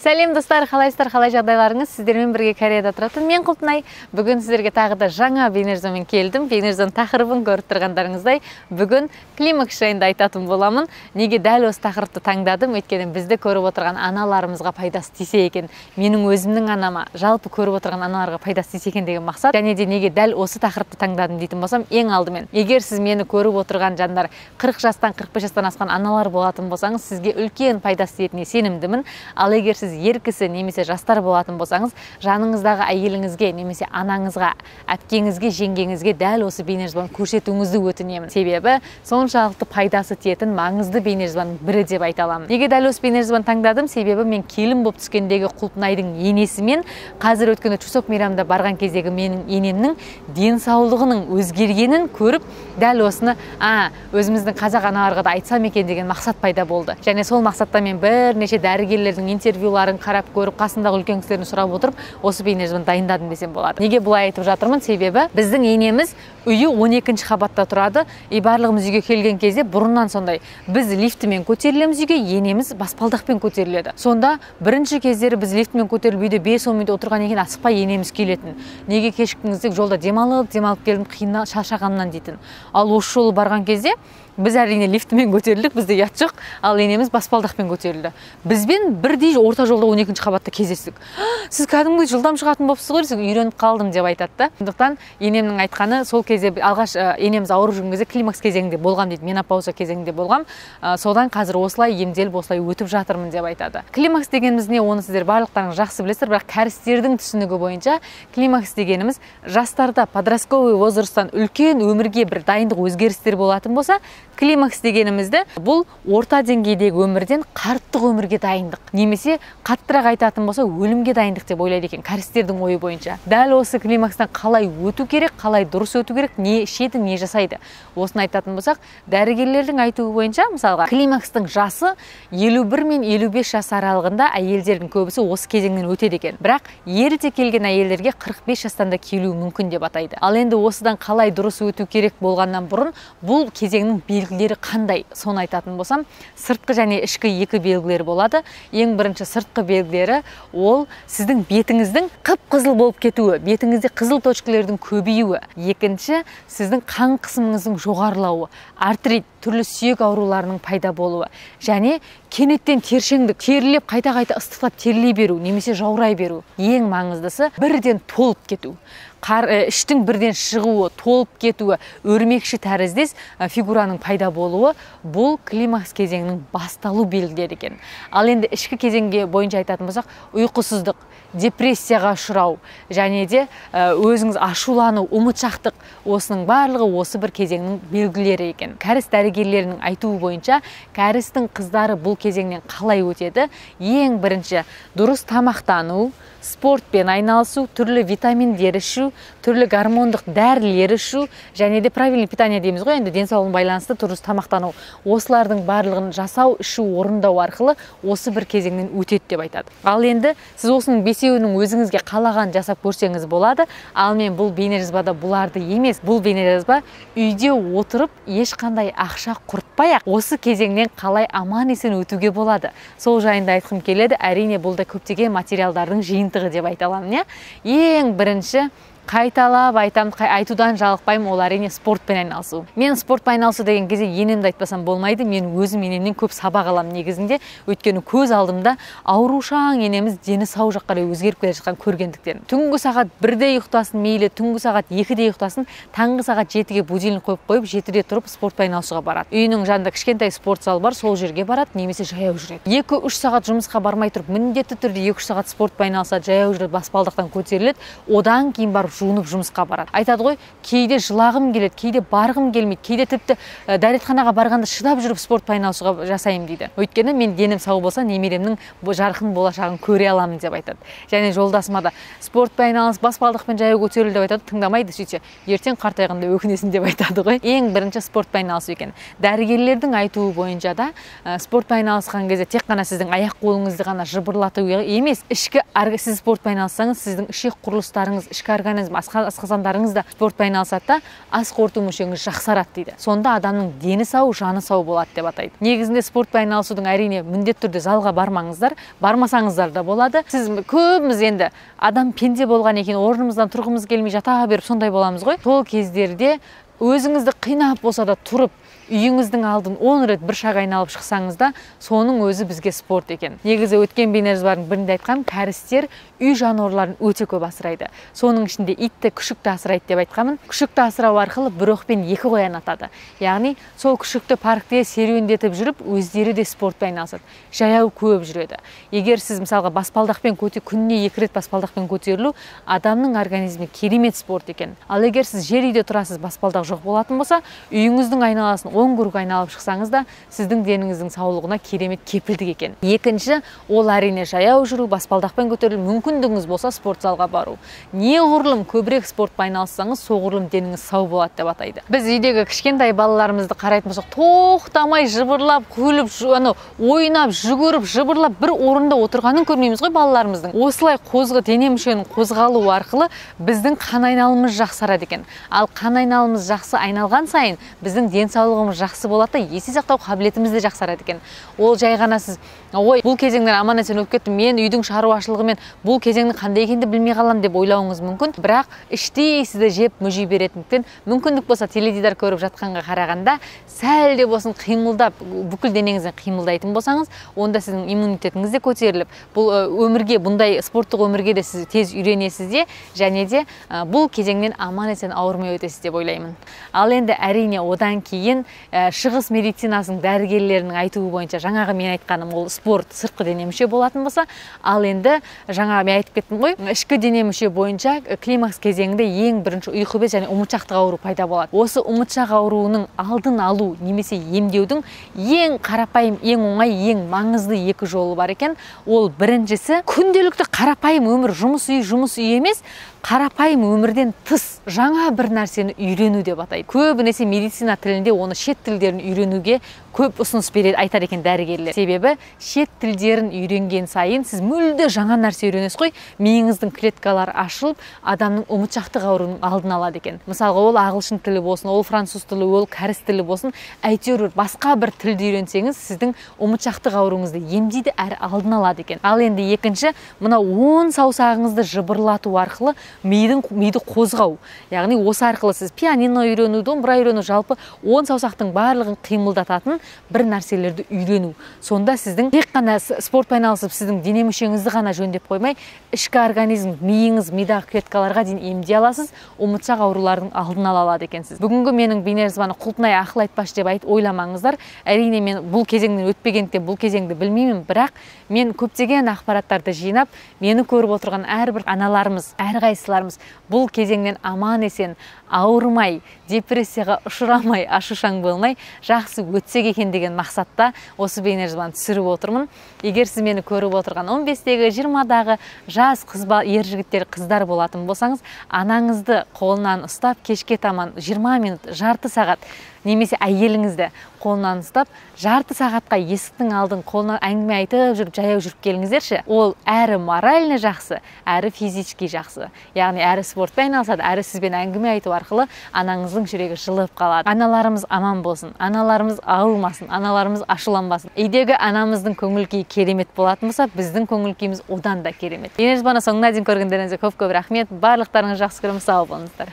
Сәлем достар, қалайсыздар, қалай жағдайларыңыз? Сіздермен бірге Кореяда тұратын мен Құлпынай. Бүгін сіздерге тағы да жаңа бейнежазбамен келдім. Бейнежазбаның тақырыбын көріп тұрғандарыңыздай, бүгін климакс жайында айтатын боламын. Неге дәл осы тақырыпты таңдадым? Өйткені бізді көріп отырған аналарымызға пайдасы тисе екен. Менің өзімнің анама, жалпы көріп отырған аналарға пайдасы тисе екен деген мақсат. Және де неге дәл осы тақырыпты таңдадым дейтін болсам, ең алдымен, егер сіз мені көріп отырған жандар 40 жастан, 45 жастан асқан аналар болатын болсаңыз, сізге үлкен пайдасы тиетініне сенімдімін. Ал егер сіз ер кісі немесе жастар болатын болсаңыз, жаныңыздағы әйеліңізге немесе анаңызға, әпкеңізге, жеңгеңізге дәл осы бейнежазбаны көрсетуіңізді өтінемін. Себебі соншалықты пайдасы тиетін маңызды бейнежазбаның бірі деп айта аламын. Неге дәл осы бейнежазбаны таңдадым? Себебі мен келін болып түскендегі Құлпынайдың енесімен қазір өткенде Чусок мейрамында барған кездегі менің енемнің денсаулығының өзгергенін көріп, дәл осыны өзіміздің қазақ аналарға да айтсам екен деген мақсат пайда болды. Және сол мақсатта мен бірнеше дәрігерлердің интервьюларын қарап көріп, қасындағы үлкен кісілерден сұрап отырып, осы бейнежазбаны дайындадым десем болады. Неге бұлай айтып жатырмын? Себебі біздің енеміз үйі 12-ші қабатта тұрады. И барлығымыз үйге келген кезде бұрыннан сондай, біз лифтімен көтерілеміз үйге, енеміз баспалдақпен көтеріледі. Сонда бірінші кездері біз лифтімен көтеріліп үйде 5-10 минут отырған екен, асықпай енеміз келетін. Неге кешіктіңіз деп, жолда демалып келдім, қиын шаршағаннан дейтін. Ал осы жолы барған кезде біз әрине лифтімен көтерілдік, бізде ұят жоқ, ал енеміз баспалдақпен көтерілді. Бізбен бірдей орта жолда 12-ші қабатта кездестік. Сіз кәдімгідей жылдам шығатын болыпсыз ғой, десең, үйреніп қалдым деп айтады да. Сондықтан енемнің айтқаны, сол кезде алғаш енеміз ауырып жүрген кезде климакс кезеңінде болғам дейді, менопауза кезеңінде болғам. Содан қазір осылай емделіп, осылай өтіп жатырмын деп айтады. Климакс дегеніміз не, оны сіздер барлықтарыңыз жақсы білесіздер, бірақ кәрістердің түсінігі бойынша климакс дегеніміз жастарда подростковый возрасттан үлкен өмірге бір дайындық өзгерістер болатын болса, климакс дегенімізді бұл орта деңгейдегі өмірден қарттық өмірге дайындық, немесе қаттырақ айтатын болса өлімге дайындық деп ойлайды екен кәрістердің ойы бойынша. Дәл осы климакстан қалай өту керек, қалай дұрыс өту керек, не ішеді, не жасайды, осыны айтатын болсақ, дәрігерлердің айтуы бойынша, мысалға, климакстың жасы 51 мен 55 жас аралығында әйелдердің көбісі осы кезеңнен өтеді екен. Бірақ ерте келген әйелдерге 45 жастан да келуі мүмкін деп атайды. Ал енді осыдан қалай дұрыс өту керек болғаннан бұрын бұл кезеңнің белгілері қандай, соны айтатын болсам, сыртқы және ішкі екі белгілері болады. Ең бірінші сыртқы белгілері ол сіздің бетіңіздің қып-қызыл болып кетуі, бетіңізде қызыл точкалердің көбеюі. Екінші, сіздің қан қысымыңыздың жоғарылауы, артрит, түрлі сүйек ауруларының пайда болуы және кенеттен тершеңдік, терілеп қайта-қайта ыстықтап терілей беру немесе жаурай беру. Ең маңыздысы бірден толып кету. Іштің бірден шығуы, толып кетуі, өрмекші тәріздес фигураның пайда болуы бұл климакс кезеңінің басталу белгілері екен. Ал енді ішкі кезеңге бойынша айтатын болсақ, ұйқысыздық, депрессияға ұшырау және де өзіңіз ашулану, ұмытшақтық, осының барлығы осы бір кезеңнің белгілері екен. Кәріс дәрігерлерінің айтуы бойынша кәрістің қыздары бұл кезеңнен қалай өтеді? Ең бірінші дұрыс тамақтану, спортпен айналысу, түрлі витаминдер ішу, түрлі гормондық дәрілер ішу және де правильный питание дейміз ғой, енді денсаулығына байланысты дұрыс тамақтану. Осылардың барлығын жасау, ішу, орындау арқылы осы бір кезеңнен өтеді деп айтады. Ал енді сіз осының бесеуінің өзіңізге қалаған жасап көрсеңіз болады. Ал мен бұл бейнежазбада бұларды емес, бұл бейнежазба үйде отырып ешқандай ақша құртпай-ақ осы кезеңнен қалай аман есен өтуге болады, сол жайында айтқым келеді. Әрине бұл да көптеген материалдардың жиынтығы деп айта аламын, иә. Ең бірінші қайталап айтам, айтудан жалықпаймын, ол әрине спортпен айналысу. Мен спортпен айналысу деген кезде енемді айтпасам болмайды. Мен өзім енемнен көп сабақ аламын негізінде, өйткені көз алдымда аурушаң енеміз дені сау жаққа қарай өзгеріп келе жатқан көргендіктен. Түнгі сағат 1-де ұйықтасын, мейлі түнгі сағат 2-де ұйықтасын, таңғы сағат 7-ге будильник қойып қойып, 7-де тұрып спортпен айналысуға барады. Үйінің жанында кішкентай спорт залы бар, сол жерге барады немесе жаяу жүреді. 2-3 сағат жұмысқа бармай тұрып, міндетті түрде 2-3 сағат спортпен айналысады, жаяу жүреді, баспалдақтан көтеріледі, одан кейін барып жуынып жұмысқа барады. Айтады ғой, кейде жылағым келеді, кейде барғым келмейді, кейде тіпті дәретханаға барғанда шыдап жүріп спортпен айналысуға жасаймын дейді. Өйткені мен денім сау болса, немеремнің жарқын болашағын көре аламын деп айтады. Және жолдасыма да спортпен айналыс, баспалдақпен жаяу көтеріл деп айтады, тыңдамайды, сөйтсе ертең қартайғанда өкінесің деп айтады ғой. Ең бірінші спортпен айналысу екен. Дәрігерлердің айтуы бойынша да спортпен айналысқан кезде тек қана сіздің аяқ қолыңызды ғана жыбырлату емес, ішкі сіз спортпен айналыссаңыз, сіздің ішек құрылыстарыңыз, ішкі организм, асқазандарыңыз да спортпен айналысады да, ас қорыту мүшеңіз жақсарады дейді. Сонда адамның дені сау, жаны сау болады деп атайды. Негізінде спортпен айналысудың әрине міндетті түрде залға бармаңыздар, бармасаңыздар да болады. Сіз көбіміз енді адам пенде болған екен, орнымыздан тұрғымыз келмей жата беріп сондай боламыз ғой. Сол кездерде өзіңізді қинап болса да тұрып, үйіңіздің алдын 10 рет бір шаг айналып шықсаңыз да, соның өзі бізге спорт екен. Негізі өткен бейнежазбалардың бірінде айтқам, кәрістер үй жануарларын өте көп асырайды. Соның ішінде итті, күшікті асырайды деп айтқанмын. Күшікті асырау арқылы бір оқпен екі қоян атады. Яғни сол күшікті паркте серуендетіп жүріп, өздері де спортпен айналысады. Жаяу көп жүреді. Егер сіз мысалға баспалдақпен күніне 2 рет баспалдақпен көтерілу адамның организміне керемет спорт екен. Ал егер сіз жер үйде тұрасыз, баспалдақ жоқ болатын болса, үйіңіздің айналасын 10 круг айналып шықсаңыз да, сіздің деніңіздің саулығына керемет кепілдік екен. Екінші, ол әрине жаяу жүру, баспалдақпен көтерілу, мүмкіндігіңіз болса спорт залға бару. Неғұрлым көбірек спортпен айналыссаңыз, соғұрлым деніңіз сау болады деп атайды. Біз үйдегі кішкентай балаларымызды қарайтын болсақ, тоқтамай жыбырлап, күліп, ойнап, жүгіріп, жыбырлап бір орында отырғанын көрмейміз ғой балаларымыздың. Осылай дене мүшенің қозғалуы арқылы біздің қан айналымыз жақсарады екен. Ал қан айналымыз жақсы айналған сайын біздің денсаулығымыз жақсы болады да, есте сақтау қабілетіміз де жақсарады екен. Ол жай ғана сіз, ой, бұл кезеңнен аман есен өтіп кеттім, мен үйдің шаруашылығымен бұл кезеңнің қандай екенін білмей қаламын деп ойлауыңыз мүмкін. Бірақ іштей сізді жеп мүжи беретіндіктен, мүмкіндік болса теледидар көріп жатқанға қарағанда сәл де болсын қимылдап, бүкіл денеңізден қимылдайтын болсаңыз, онда сіздің иммунитетіңіз де көтеріліп, бұл өмірге, бұндай спорттық өмірге де сіз тез үйренесіз де, және де бұл кезеңнен аман есен ауырмай өтесіз деп ойлаймын. Ал енді әрине одан кейін шығыс медицинасының дәрігерлерінің айтуы бойынша жаңағы мен айтқаным ол спорт сыртқы дене мүше болатын болса, ал енді жаңа мен айтып кеттім ғой, ішкі дене мүше бойынша климакс кезеңінде ең бірінші ұйқы без және ұмытшақтық ауру пайда болады. Осы ұмытшақ ауруының алдын алу немесе емдеудің ең қарапайым, ең оңай, ең маңызды екі жолы бар екен. Ол біріншісі күнделікті қарапайым өмір, жұмыс үй, жұмыс үй емес, қарапайым өмірден тыс жаңа бір нәрсені үйрену деп атайды. Көбінесе медицина тілінде оны шет тілдерін үйренуге көп ұсыныс береді, айтар екен дәрігерлер. Себебі шет тілдерін үйренген сайын сіз мүлде жаңа нәрсе үйренесіз ғой, миыңыздың клеткалары ашылып, адамның ұмытшақтық ауруының алдын алады екен. Мысалға, ол ағылшын тілі болсын, ол француз тілі, ол кәріс тілі болсын, әйтеуір басқа бір тілді үйренсеңіз, сіздің ұмытшақтық ауруыңызды емдейді әрі алдын алады екен. Ал енді екінші, мына 10 саусағыңызды жыбырлату арқылы миды қозғау. Яғни осы арқылы сіз пианино үйрену, домбыра үйрену, жалпы 10 саусақтың барлығын қимылдататын бір нәрселерді үйрену. Сонда сіздің тек қана спортпен айналысып, сіздің дене мүшеңізді ғана жөндеп қоймай, ішкі организм, миыңыз, мидағы клеткаларға дейін емдей аласыз, ұмытшақ аурулардың алдын ала алады екенсіз. Бүгінгі менің бейнежазбаны Құлпынай ақыл айтпашы деп ойламаңыздар. Әрине мен бұл кезеңнен өтпегендіктен бұл кезеңді білмеймін, бірақ мен көптеген ақпараттарды жинап, мені көріп отырған әрбір аналарымыз, әрқайсыларымыз бұл кезеңнен аман есен, ауырмай, депрессияға ұшырамай, ашушаң болмай, жақсы өтсек екен деген мақсатта осы бейнежазбаны түсіріп отырмын. Егер сіз мені көріп отырған 15-тегі, 20-дағы жас қыз, ер жігіттер, қыздар болатын болсаңыз, анаңызды қолынан ұстап, кешке таман 20 минут, жарты сағат, немесе әйеліңізді қолынан ұстап, жарты сағатқа есіктің алдын қолынан әңгіме айтып жүріп, жаяу жүріп келіңіздерші. Ол әрі морально жақсы, әрі физически жақсы. Яғни әрі спортпен айналысады, әрі сізбен әңгіме айту арқылы анаңыздың жүрегі жылып қалады. Аналарымыз аман болсын, аналарымыз ауырмасын, аналарымыз ашуланбасын. Үйдегі анамыздың көңіл күйі керемет болатын болса, біздің көңіл күйіміз одан да керемет. Бейнежазбаны соңына дейін көргендеріңізге көп-көп рахмет. Барлықтарыңызды жақсы көремін, сау болыңыздар.